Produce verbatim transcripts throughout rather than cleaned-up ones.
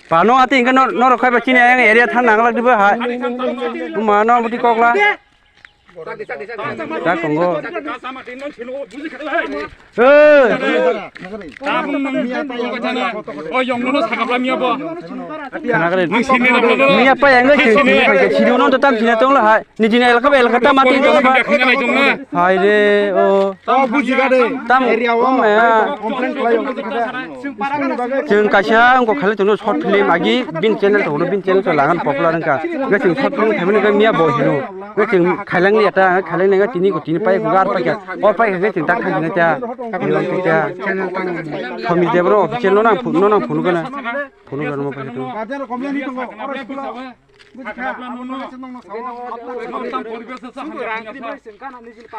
Pano ati hingke nor-, norok kaiba chini ayang area thang nang lak dibo hai. Mano buti kokla. Tak tongo. Hey. Khana kare. Miya pa yang sini, sini no tam sini tong la hai. Nijini elaka ba elaka tama tin tong ba. Hai re o. Tam area o. Complain khlai o. Chwng kaisa wngkha khali tongno short film agi bin channel tongno bin channel to lagan popular wngkha. Ga chwng short film khaimani ga miya bo hino. Ga chwng khailang liya ta khailang liya tini ko tini pai gar pai ka. O pai ka chwng tak thang ta. Somi Debro official no nang phun no nang phun gana. Phun gana mo pai ka. Guardian rok complain ni tongo, oro school o. Buji kha, abo no se nong no sao. Abo no se nong no sao.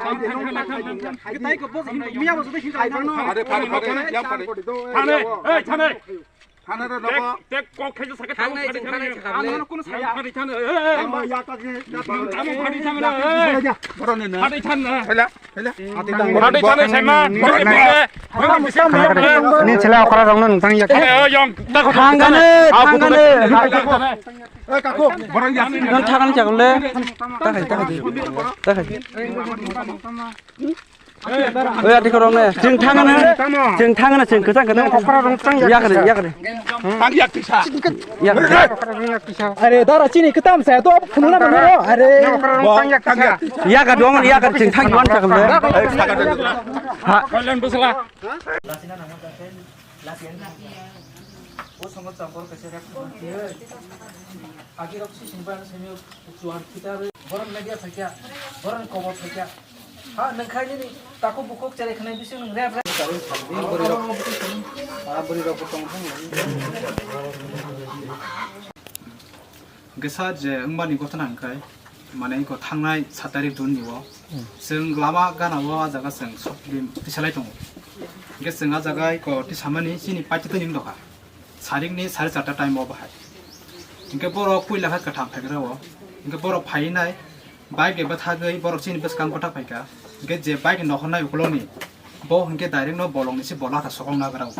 Thane, thane, thane, thane. Thane, ei, thane. Thane re logo. Thane, thane, thane. Ano kuno saya. Thane, thane, ei, ei, ei. Amo ya ka ke, ya ka ke. Amo thane, thane, ei. Boro ne na. Thane, thane. Hela. Hadi thani saima. Ni chela okra rong nang tang yak. Thangane, thangane. Nang thangane chakle. Takai, takai. Takai. Oi, ati korong ne. Jeng thangane. Jeng thangane, jeng kejang kejang. Okra rong tang yak. Yak ne, yak ne. Tang yak tisa. Are dara chini ketam saya to phunula mano. Are. Yaga dong, yaga ching thang yuan chakam le. Ha. Kalian bosla. Agi rok si sini ba sini juan kita boron media phaikya, boron kobo phaikya. Ha, nang khai nini taku bukuk cherai khanai bising nang rep rep. Buri rok, buri rok butong thang. Gesa je wngmani gotona hwnkhe, mane iko thangnai sat tarik June ni o, chwng lama gana o a jaga chwng short film tisalai tongo. Hwnkhe chwng a jaga iko tisamani chini paithago ni wng dokha. Sarik ni sare charta time o bahai. Hwnkhe borok puila khe kwtham phaigra o. Hwnkhe borok phai nai, bike de bwthagwi borok chini bwskang kothak phaikha. Hwnkhe je bike nohornai ukuloni, bo hwnkhe direct no bolong ni se bo latha sokong nagra o.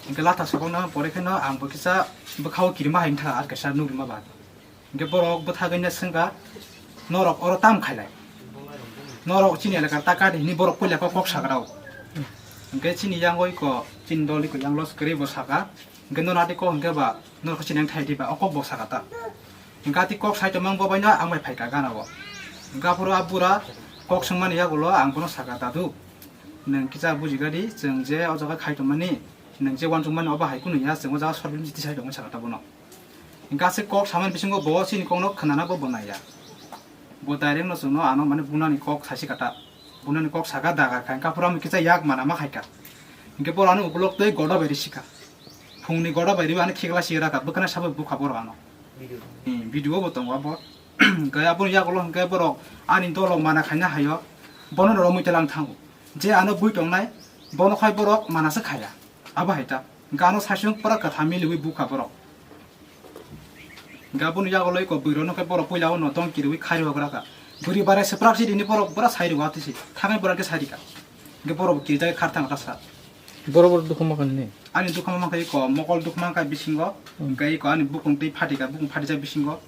Hwnkhe latha sokong na pore khe no ang bo kisa bwkhao kirima hai wngkha, ar kaisa nugwi ma ba. Hwnkhe borok bwthagwi no swngkha, "Norok oro tam khailai? Norok chini elaka ta kati?" hwnwi borok puila kok, kok sagra o. Hwnkhe chini yango iko, chini dol iko yang los kwrwi bo saka, hwnkhe nono ati kok hwnkhe ba, norok chini yang thai di ba, o kok bo saka ta. Hwnkhe ati kok sai tongmani bo bai no ang bai phaikha gana o. Hwnkhe aphuru a bura kok swngmani yagulo ang bono saka, "Dadu, nwng kisa bujiga di, chwng je o jaga khai tongmani, nwng je uansukmani obo hai kunu ya, chwng o jaga short film tisai tongmani," saka ta bono. Hingke aswk kok samani bisingo bo chini kokno khwnana bo bo naiya. Bo direct no chwngno ano mane bunani kok saisi kata. Bunani kok saka daga kha, hingke aphuru kisa yak mana ma khaika. Hingke boro ano ukulok tei goda bai risi kha. Phungni goda bai riwi ano khikla si raka, bwkhana sabo bukha boro ano. Hmm, video bo tongo abo. Hingke aboni yagulo hingke borok ani dolok mana khaina haio. Bono romwi telang thango. Je ano bui tongnai, bono khai borok mana se khaya. Abo hai ta. Hingke ano saichung pura kwtham miliwi bukha borok. Hingke aboni yaguloi ko bwrwi rokno khe borok puila o no tong kiriwi khai rwk raka. Bwrwi barai swprak si rini borok pura sai rwk atisi. Thangai borok khe sai rika. Hingke borok bo kirijagwi khar thang rasa. Borok borok dukhu ma kha nini? Ani dukhu ma kha iko mokol dukhu ma kha bisingo. Hmm. Hingke iko ani bukung twi phatika, bukung phatijak bisingo.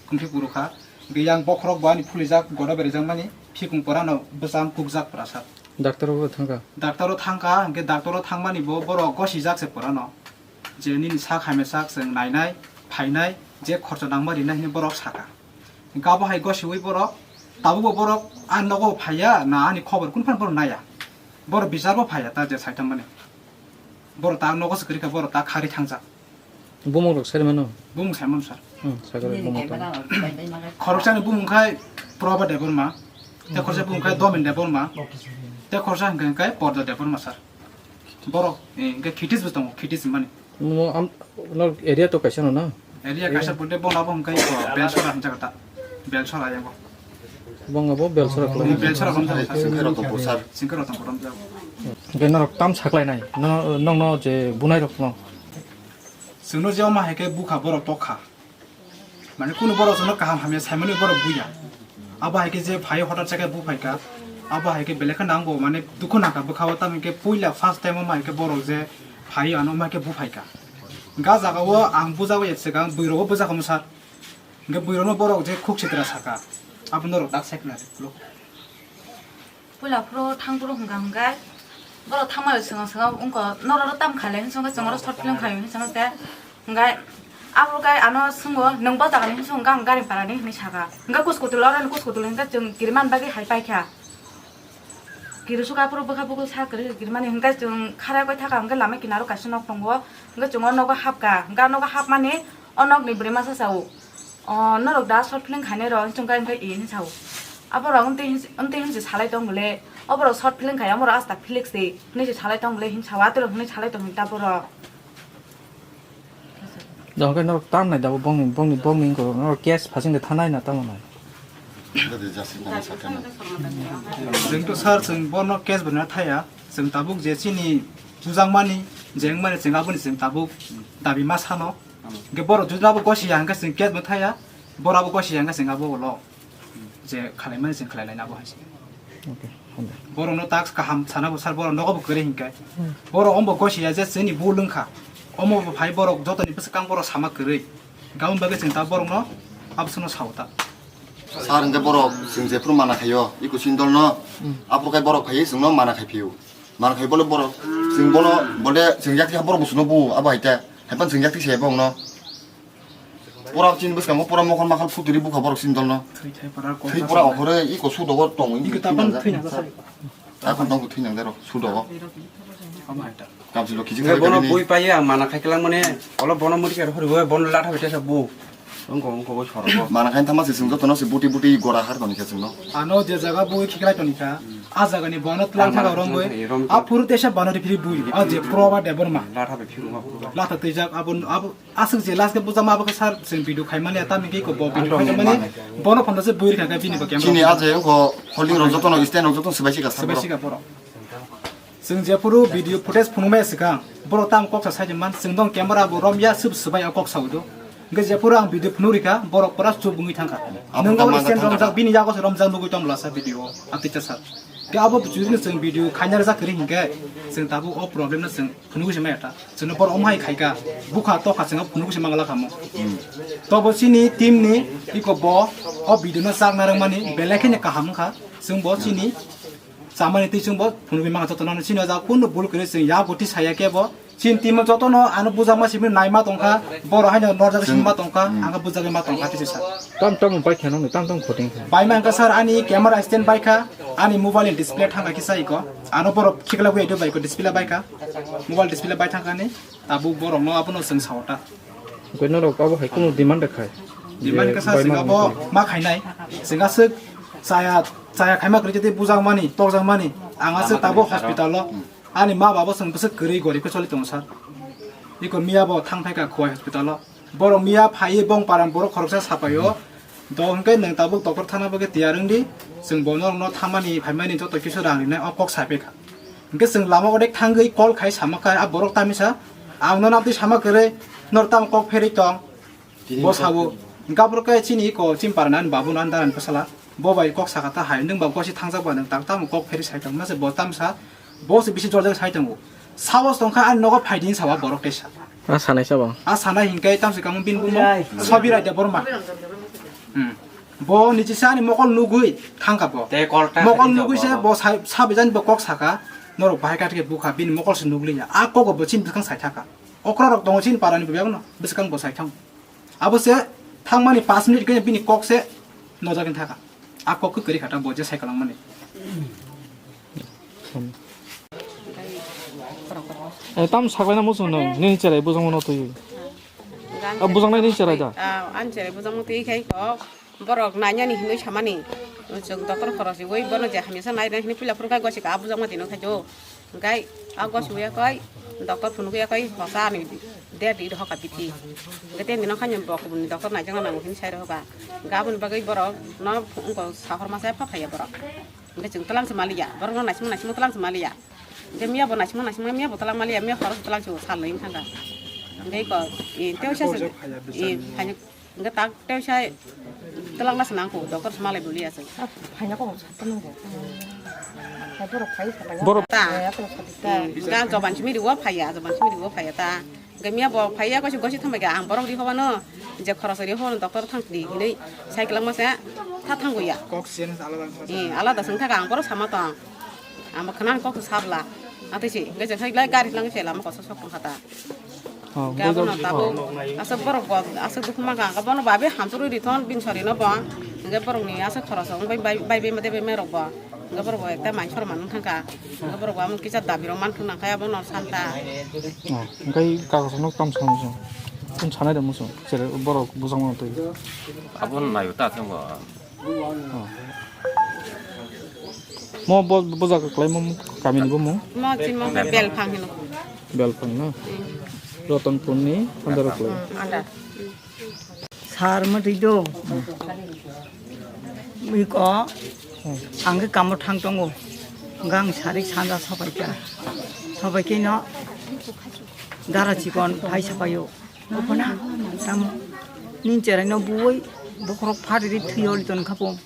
Kungkhe kuru kha. Hingke yang bokhorok bo ani phulijak, goda berijak mani. Phikung pora no bwchang kukjak pura sa. Doctor o thangkha? Doctor o thangkha, hingke doctor o thangmani bo borok gosijak se pura no. Je nini sak hamya sak chwng nainai, phainai, je khorcha nangma rinai hinwi borok saka. Hingke abo hai gosiwi borok, tabukbo borok ani nogo phaiya, na ani khobor kunu phano borok naiya. Borok bichar bo phaiya, ta je saithammani. Borok ta nogo se kwrwi kha, borok ta khagwi thangjak. Bumung rok sai mano? Bumung sai mano, sir. Hmm, sai mano bumung tong. Khoroksani bumung khai Proba Debbarma, tei khoroksa bumung khai Domen Debbarma, tei khoroksa hingka hingkai Porda Debbarma, sir. Borok, eh, hingke Khitis bo tongo, Khitis hinmani. Mo am, no area to kaisa no na? Area kaisa pute bo labo hingkai ko Belsora hinjak ta. Belsora yango. Bong abo Belsora ko. Belsora ko hinjak ta. Singkhe Rotonpur sar. Singkhe Rotonpur hinjak. Hingke norok tam saklai nai. No, nong no je bunai rok no. Singno je ma hai ke bukha borok tokha. Mane kunu borok jono kaham hamya saimani borok buya. Abo hai khe je phai hotar chakhe bu phaikha. Abo hai khe belai khe nang bo mane dukhu nang kha bwkha o, tamo khe puila first time o mai khe borok je phai ano mai khe buphaikha. Ga jaga o ang bujago ya swkang bwrwi rogo bujakha mo sir. Hingke bwrwi rok no borok je khuk sitra saka. Abo norok dak sai khna. Puila phuru thang phuru hwnka hwnkai. Borok thangma bai swngo swngo wngkha norok ro tam khaile hinwi swngo chwng oro short film khaio hinwi swngo se. Hingke abo kai ano swngo nwng bo jaga ni hinwi swngo ang gari para ni hinwi saka. Hingke kuchkutula oro ni kuchkutula hingke chwng kiriman bagwi hai paikha. Kirisu kaphuru bwkha bwkha sa kwrwi kirimani hingke chwng khara koi thaka hingke lama kinaro kaisa nok tongo. Hingke chwng o nogo hapka. Hingke nogo hapmani o nokni bwrwi masa sao. O norok da short film khainai rok hinwi chwng khe hingke e hinwi sao. Aborok wngtwi hinwi, wngtwi hinwi se salai tong bwle. Oborok short film khai omorok asta Felix de hinwi se salai tong bwle hinwi sao. Atorok hinwi salai tong hinwi ta borok. Dohor khe norok tam nai da bo bongni, bongni, bongni wngkha norok case phasing de thanai na tamo nai. Chwng to sir, chwng bono case bo na thaya. Chwng tabuk je chini chujakmani, jengmani chwng aboni chwng tabuk dabi ma sano. Hingke borok juda bo gosi ya hingke chwng case bo thaya. Bora bo gosi ya hingke chwng abo ulo. Je khalaimani chwng khalai laina bo hai se. Okay, hambai. Borok no task kaham sana bo sir, borok nogo bo kwrwi hingke. Hmm. Borok ombo gosi ya je chini bul wngkha. Omo bo phai borok jotoni bwswkang borok sama kwrwi. Gabon bagwi chwng ta borok no abswno sao ta. Sir hingke borok chwng jephuru mana khaio, iko sindol no. Hmm. Aphuru kai borok phaiwi chwng no mana khai phio. Mana khai bole borok chwng bono bole chwng yak borok busuno bu abo hai ta. Hai pan chwng yak se bo no. Pura chini bwskango pura mokol makal futuri bukha borok chini dolno. Thwi thai pura kok. Thwi pura okhore iko sudogo tong. Iko tapan thwi nang jasai. Tapan tong thwi nang dero sudogo. Omo hai ta. Kamchilo kijing. Bono bui paye ang mana khai kelang mane. Olo bono muri kar hori bono latha bete sa bu. Ongko ongko bo sorogo. Mana khai thama se sung jotono se buti buti gora har toni khe sungno. Ano je jaga bui khiklai toni kha. A jaga ni bono tlang thaga rom bui. A phuru tesa bono ri phiri bui. A je pro ba debor ma. Latha be phiru ma phuru. Latha twijak abo abo Aswk je last khe bujama abo khe sir chwng video khaimani ya tamni khe ko bo video khaimani bono phano se bui rikha khe bini bo camera. Chini a je ko holding rok jotono stand rok jotono swbai sika sir. Swbai sika borok. Chwng jephuru video footage phunukmaya swkang borok tamo kok sa sai man chwng dong camera bo romya swb swbai o kok sa udo. Hwnkhe jephuru ang video phunuk rikha borok pura chup wngwi thangkha. Nwng abo stand romjak bini yago se romjak nugwi tong lasa video o atwicha sir. Khe abo judino chwng video khaina rwjak kwrwi hinkhe chwng tabuk o problem no chwng phunugwi se maya ta. Chwngno borok omo hai khaika, bukha tokha chwngno phunugwi se mangla kamo. Tobo chini team ni iko bo o video no chak narwkmani belai kheno kaham wngkha. Chwngbo chini chamani twi chwngbo phunugwi mangkha jotono chini o jaga kunu bul kwrwi chwng ya bwtwi saya khe bo chini team o jotono ano bujakma simi naima tongkha, borok haino norjak simi ma tongkha, ang khe bujagwi ma tongkha tei sa. Tam tam bai kha nang tam tam khoting kha. Bai man kha sir ani camera stand bai kha, ani mobile ni display thang kha kisa iko. Ano borok khikla bui do bai ko display bai kha. Mobile display bai thang kha ni. Tabuk borokno abono chwng sao ta. Hwnkhe norok abo hai kunu demand rwkhai? Demand khe sa chwng abo ma khainai. Chwng aswk chaya, chaya khaima kwrwi tei bujakmani, tokjakmani. Ang aswk tabuk hospital o. Ani ma babo chwng bwswk kwrwi gorib khe choli tongo sir. Iko miya bo thang phaikha Khowai hospital o. Borok miya phaiwi bong paran borok khoroksa sapaio. Do hwnkhe nwng tabuk doctor thana bagwi tiyar wngdi. Chwng bo norokno thammani phaimani joto kisu rang rinai o kok saiphaikha. Hwnkhe chwng lama odek thangwi call khai sama kha a borok tamisa. Ang nono amtwi sama kwrwi nor tamo kok pherwi tong. Bo sao. Hwnkhe aphuru khe chini iko chini parani ani babu no ani dara ni bwsala. Bo bai kok saka ta hai nwng ba gosi thangjak ba nwng tang tamo kok pherwi sai tong mase bo tamsa. Bo se bisi jorjak sai tongo. Saos tongkha ani nogo phaidi hinwi sao a borok teisa. A sanai sabo. A sanai hinkhe tamsi kamo bini bumo Sobirai Debbarma. Hmm. Bo nichisa ani mokol nugwi thangkha bo. Mokol nugwi se bo sai, sabijani bo kok saka, norok bahai kathikhe bukha, bini mokol se nugliya. A kogo bo chini bwskang sai thaka. Okra rok tongo chini parani bo bebakno, bwskang bo sai thang. Abo se thangmani pash minute khe bini kok se nojagwi thaka. A kok khe kwrwi kha ta bo je sai kwlangmani. Eh, tam saklaina muchung nung, nini cherai bujangmano twi. Ah, bujang nai nini cherai da? Ah, ani cherai bujangmano twi khai kok. Borok nainani hinwi samani. Chwng doctor khorok se ui bono je hamya sa nai nai hinwi puila phuru khai gosi ka bujangma tino khai jo. Hingkai a gosi uya koi doctor phunuk uya koi hosa ani der di hoka bithi. Hingke tei nino khai bok ni doctor naijakna nango hinwi sai rw hoka. Hingke aboni bagwi borok no wngkha sahor masa epha phaiya borok. Hingke chwng twlang se maliya, borok no naisingma naisingma twlang se maliya. Hingke miya bo naisingma naisingma miya bo twlang maliya, miya horo se twlang se o sal nwi wngkha. Hingke iko, e, tei o sa se, e, phaini, hingke tak tei o sa twlang na se nangkho, doctor se malai boli ya se. Phaina kok sa twlang bo. Borok ta. Ga joban simi riwo phaiya, joban simi riwo phaiya ta. Ga miya bo phaiya gosi gosi thangbai ga ang borok ri hobano. Je khoros ri hono doctor thang di hinui sai kelang masa tha thang goya. Kok sen alada. Eh, alada sing thaga ang borok sama tong. Ang khana kok sabla. Atisi ga je sai gari lang se lama koso sok khata. Oh, Gabon bujo-, tabuk oh. Aswk borok bo aswk dukhu mangkha, hwnkhe bono babi hamsuk rwi rithon bini sari no bo. Hwnkhe borokni aswk khoroksa wng bai, bai, bai, bai, bai, bai rok bo. Hwnkhe borok bo ekta mai sor manung thangkha. Hwnkhe borok bo amon kisa dabi rok manthung nangkha abono santa. Oh, hwnkhe kagoso no tam sanai song. Tun sanai da muso. Sere borok bujang mano twi. Abo nayo ta thang bo. Oh. Mo bo, bo jaga kwlai mo kami ni bo mo? Mo chini mo Belphang hino. Belphang na? Hmm. Rotonpur ni under kwlai. Hmm, under. Sar mo twi do. Iko. Hmm. Ang khe kamo thang tongo. Gang sari sanja sopai kha. Sopai khe no. Dara chikon phai sapaio. Ophana, tamo, nin cherai no buwi, bokhorok phatiri thwi oli ton khapo.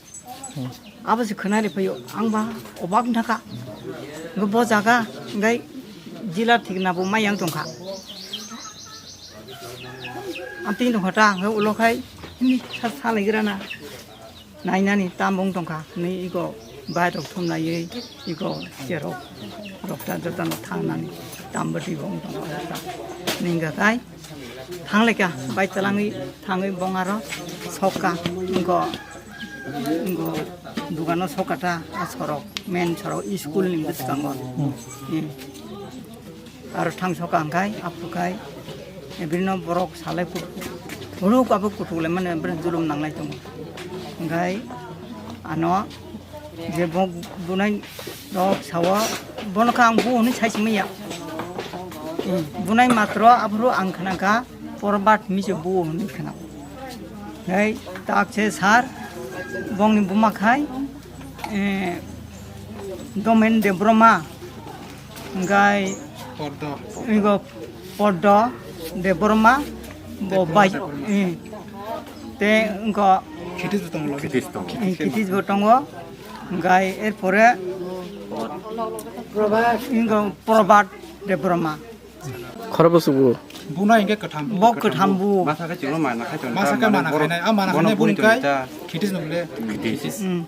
Hmm. Abo se khwnari phaio, ang ba obak naka. Bo jaga, ngai jila thik na bo mayang tongkha. Am tin hota, ngai ulo khai, ni sa, sa lai gira na. Nainani tam wng tongkha hinwi ego bike rok thumlaiwi ego cherok rok ta jotono thangnani tam bwtwi bo wng tongkha. Ningkha khai thanglai kha bike twlangwi thangwi bong aro sokha wngkha wngkha dukano sokha ta a sorok main sorok school ni bwskango. Hmm. Aro thang soka hwnkhe aphuru khai bini borok salai kut-, borok abo kuthuk lai mani bini julum nanglai tongo. Hwnkhe ano je bo bunai rok sao bono khe ang bu hwnwi sai simi ya. Hmm, bunai matro aphuru ang khna kha porbat mi se bu hwnwi khna. Hei tak se sar bongni buma khai, eh, Domen Debroma. Hwnkhe Pordo. Igo Pordo Debbarma, bo Debbarma bai, Debbarma. Eh, te wngkha Khitis bo tongo logi. Khitis tongo. Eh, Khitis bo tongo. Hwnkhe erpore wngkha Probhat Debbarma. Khorokbo sugo. Buna hwnkhe kwtham. Bo kwtham bu. Masa khe chwngno mana khai tongo. Masa khe mana khainai. A mana khainai bo hwnkhe Khitis no bole. Khitis. Hmm.